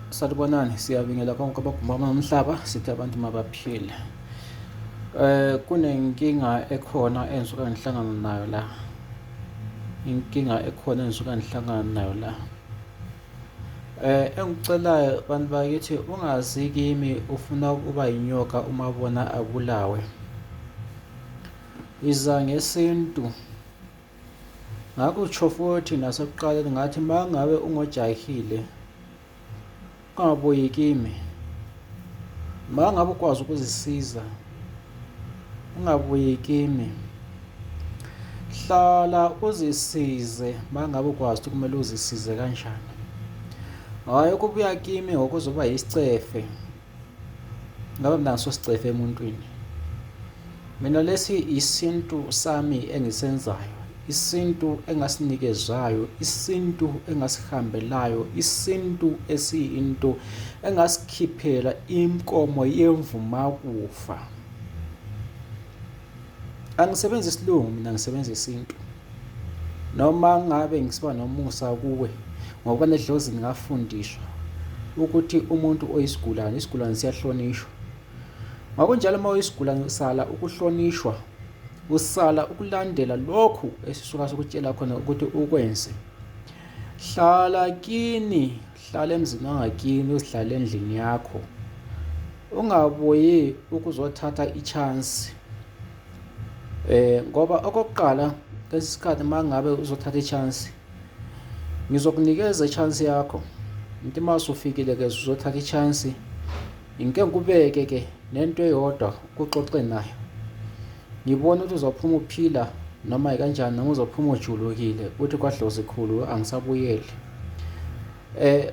Salibonani, siyabingela konke abagumama nomhlaba, sithi abantu mabaphile. Kunenkinga ekhona engisuka ngihlangana nayo la. Inkinga ekhona engisuka ngihlangana nayo la. Engikucelayo bantu bakithi ungazi kimi ufuna ukuba yinyoka uma bona abulawe. Iza ngesintu. Ngakutsho futhi nasekuqaleni ngathi uma ngabe ungojahile ungabuyi kimi. Uma ngabe ukwazi ukuzisiza ungabuyi kimi. Hlala uzisize uma ngabe ukwazi ukuthi kumele uzisize kanjani. Hhayi ukubuya kimi ngokuzoba yisicefe. Ngabe mina ngisosicefe emuntwini. Mina lesi isintu sami engisenzayo, isintu engasinikezayo, isintu engasihambelayo, isintu esiyinto engasikhiphela inkomo yemvumakufa. Angisebenzi isilungu mina ngisebenza isintu. Noma ngabe ngisiba nomusa kuwe ngokuba nedlozi ngingafundiswa ukuthi umuntu oyisigulane, isigulane siyahlonishwa. Ngokunjalo uma uyisigulane usala ukuhlonishwa, usala ukulandela lokhu esisuka sikutshela khona ukuthi ukwenze. Hlala kini, hlala emzini wangakini, uzihlale endlini yakho. Ungabuyi ukuzothatha i-chance ngoba okokuqala lesi sikhathi uma ngabe uzothatha i-chance ngizokunikeza i-chance yakho nti uma usufikile ke uzothatha i-chance ngike ngikubeke ke nento eyodwa kuxoxe nayo ngibona ukuthi uzophuma uphila noma kanjani noma uzophuma ujulukile uthi kwadlozi khulu angisabuyeli.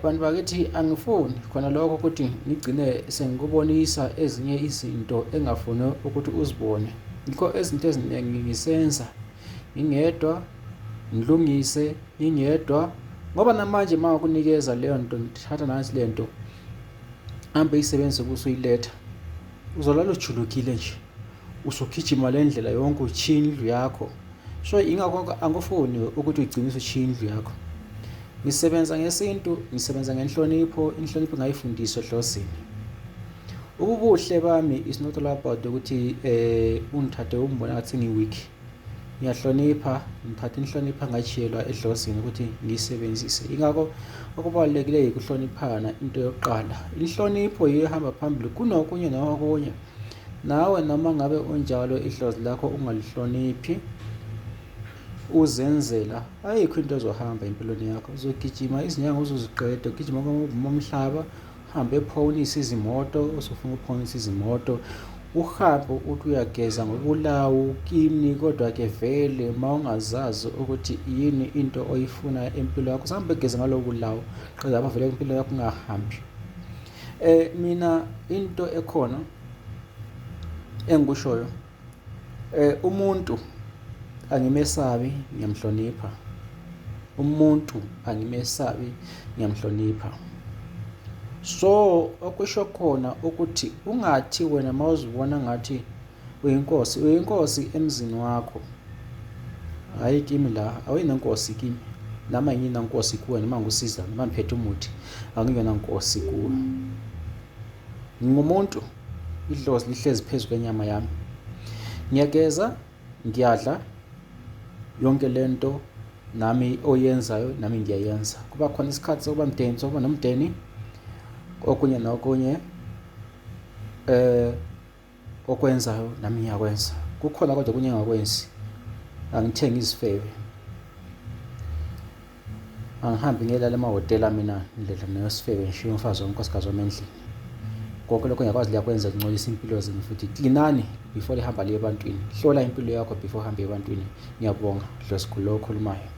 Bantu bakithi angifuni khona lokho ukuthi ngigcine sengikubonisa ezinye izinto engafuni ukuthi uzibone. Yikho izinto eziningi ngisenza ngingedwa, ngilungise ngingedwa ngoba namanje uma ngakunikeza leyo nto ngithatha nansi le nto hambe isebenzise kusuyiletha uzolala ujulukile nje usugijima le ndlela yonke ushiya indlu yakho so ingakho angifuni ukuthi ugcine usushiya indlu yakho. Ngisebenza ngesintu, ngisebenza ngenhlonipho, inhlonipho ngayifundiswa edlozini. Ubuhle bami is not all about ukuthi ungithathe ungibona ngathi sengi-weak. Ngiyahlonipha, ngithatha inhlonipho engayishiyelwa edlozini ukuthi ngiyisebenzise. Ingakho okubalulekile yikuhloniphana into yokuqala. Inhlonipho yiyo ehamba phambili kunokunye nokunye. Nawe noma ngabe unjalo idlozi lakho ungalihloniphi uzenzela ayikho into ezohamba empilweni yakho. Uzogijima izinyanga uzoziqeda, ugijima komhlaba, uhambe ephonisa izimoto, usufuna ukuphonisa izimoto, uhambe uthi uyageza ngobulawu kini kodwa-ke vele uma ungazazi ukuthi yini into oyifuna empilo yakho usahambe egeze ngalowo bulawu qeda lapho vele impilo yakho ingahambi. Mina into ekhona engikushoyo umuntu angimesabi ngiyamhlonipha. Umuntu angimesabi ngiyamhlonipha. So okusho khona ukuthi ungathi wena mawuzibona ngathi uyinkosi, uyinkosi emzini wakho. Hhayi kimi la, awuyinankosi kimi. Nami anginankosi kuwe noma ngikusiza noma ngiphethe umuthi, angiyona nkosi kuwe. Ngingumuntu, idlozi lihlezi phezu kwenyama yami. Ngiyageza, ngiyadla, yonke lento nami oyenzayo nami ngiyayenza. Kuba khona isikhathi sokuba mdeni, sokuba nomndeni, okunye nokunye. Okwenzayo nami ngiyakwenza. Kukhona kodwa okunye engingakwenzi. Angithengi izifebe. Angihambi ngiyolala emahhotela mina ngidla nesifebe ngishiye umfazi wami unkosikazi wami endlini. Konke lokho ngiyakwazi liyakwenza kungcolisa impilo zenu futhi klinani before lihamba liye ebantwini. Hlola impilo yakho before uhambe ebantwini. Ngiyabonga Dlozi lo okhulumayo.